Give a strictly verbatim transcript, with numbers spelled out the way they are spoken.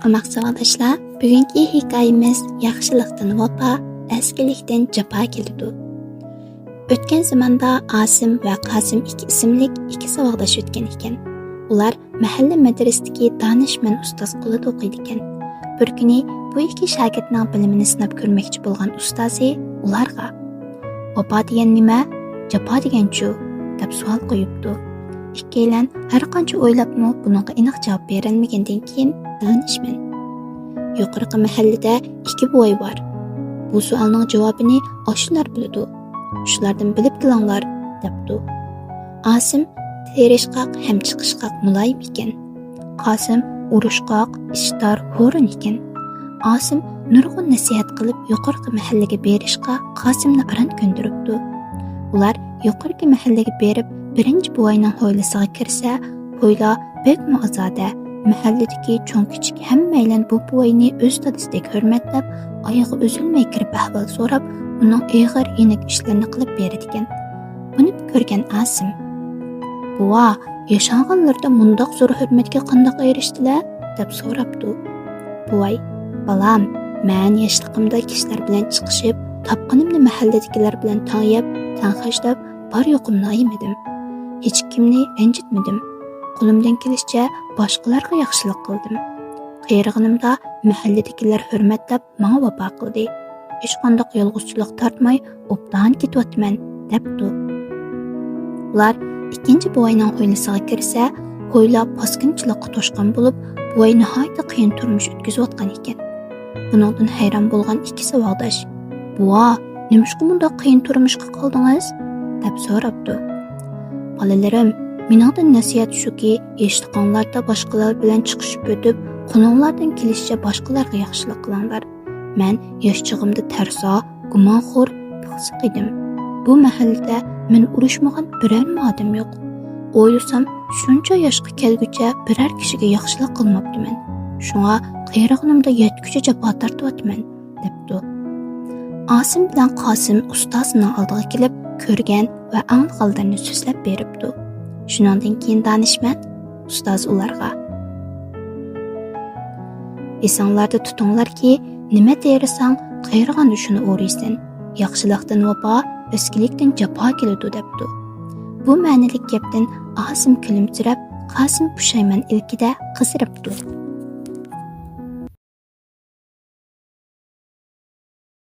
ھۆرمەتلىك ساۋاقداشلار، بۈگۈنكى ھېكايىمىز ياخشىلىقتىن ۋاپا، ئەسكىلىكتىن جاپا كېلىدۇ. ئۆتكەن زاماندا ئاسىم ۋە قاسىم ئىككى ئىسىملىك ئىككى ساۋاقداش ئۆتكەن ئىكەن. ئۇلار مەھەللە مەدرىسىدىكى دانىشمەن ئۇستاز قولىدا ئوقۇيدىكەن. بىر كۈنى بۇ ئىككى شاگىرتنىڭ بىلىمىنى سىناپ كۆرمەكچى بولغان ئۇستازى ئۇلارغا، «ۋاپا دېگەن نېمە؟ جاپا دېگەنچۇ؟» دەپ سوئال قويۇپتۇ. ئىككىيلەن ھەر قانچە ئويلاپمۇ بۇنىڭغا ئېنىق جاۋاب بېرەلمىگەندىن كېيىن دانىشمەن، «يۇقىرىقى مەھەللىدە ئىككى بوۋاي بار. بۇ سوئالنىڭ جاۋابىنى ئاشۇلار بىلىدۇ. شۇلاردىن بىلىپ كېلىڭلار» دەپتۇ. ئاسىم تىرىشقاق ھەم چىقىشقاق مۇلايىم ئىكەن. قاسىم ئۇرۇشقاق، ئىچدار، ھۇرۇن ئىكەن. ئاسىم نۇرغۇن نەسىھەت قىلىپ يۇقىرىقى مەھەللىگە بېرىشقا قاسىمنى ئاران كۆندۈرۈپتۇ. ئۇلار يۇقىرىقى مەھەللىگە بېرىپ بىرىنچى بوۋاينىڭ ھويلىسىغا كىرسە، ھويلا بەكمۇ ئازادە. مەھەللىدىكى چوڭ-كىچىك ھەممەيلەن بۇ بوۋاينى ئۆز دادىسىدەك ھۆرمەتلەپ، ئايىغى ئۈزۈلمەي كىرىپ ئەھۋال سوراپ، ئۇنىڭ ئېغىر يېنىك ئىشلىرىنى قىلىپ بېرىدىكەن. بۇنى كۆرگەن ئاسىم، «بوۋا، ياشانغانلىرىدا مۇنداق زور ھۆرمەتكە قانداق ئېرىشتىلە؟» دەپ سوراپتۇ. بوۋاي، «بالام، مەن ياشلىقىمدا كىشىلەر بىلەن چىقىشىپ، تاپقىنىمنى مەھەللىدىكىلەر بىلەن تەڭ يەپ، تەڭ خەجلەپ، بار-يوقۇمنى ئايىمىدىم. ھېچكىمنى رەنجىتمىدىم. قولۇمدىن كېلىشىچە باشقىلارغا ياخشىلىق قىلدىم. قېرىغىنىمدا مەھەللىدىكىلەر ھۆرمەتلەپ ماڭا ۋاپا قىلدى. ھېچقانداق يالغۇزچىلىق تارتماي ئوبدان كېتىۋاتىمەن» دەپتۇ. ئۇلار ئىككىنچى بوۋاينىڭ ھويلىسىغا كىرسە، ھويلا پاسكىنىچىلىققا توشقان بولۇپ، بوۋاي ناھايىتى قىيىن تۇرمۇش ئۆتكۈزۈۋاتقان ئىكەن. بۇنىڭدىن ھەيران بولغان ئىككى ساۋاقداش، «بوۋا، نېمىشقا مۇنداق قىيىن تۇرمۇشقا قالدىڭىز؟» دەپ سوراپتۇ. «بالىلىرىم، مېنىڭدىن نەسىھەت شۇكى، ياشلىقىڭلاردا باشقىلار بىلەن چىقىشىپ ئۆتۈپ، قولۇڭلاردىن كېلىشىچە باشقىلارغا ياخشىلىق قىلىڭلار. مەن ياش چېغىمدا تەرسا، گۇمانخور، پاسىق ئىدىم. بۇ مەھەللىدە مەن ئۇرۇشمىغان بىرەرمۇ ئادەم يوق. ئويلىسام، شۇنچە ياشقا كەلگۈچە بىرەر كىشىگە ياخشىلىق قىلماپتىمەن. شۇڭا قېرىغىنىمدا يەتكۈچە جاپا تارتىۋاتىمەن» دەپتۇ. ئاسىم بىلەن قاسىم ئۇستازىنىڭ ئالدىغا كېلىپ، كۆرگەن ۋە ئاڭلىغانلىرىنى سۆزلەپ بېرىپتۇ. شۇنىڭدىن كېيىن دانىشمەن ئۇستاز ئۇلارغا، «ئېسىڭلاردا تۇتۇڭلاركى، نېمە تېرىساڭ، قېرىغاندا شۇنى ئورۇيسەن. ياخشىلىقتىن ۋاپا، ئەسكىلىكتىن جاپا كېلىدۇ» دەپتۇ. بۇ مەنىلىك گەپتىن ئاسىم كۈلۈمسىرەپ، قاسىم پۇشايمان ئىلكىدە قىزىرىپتۇ.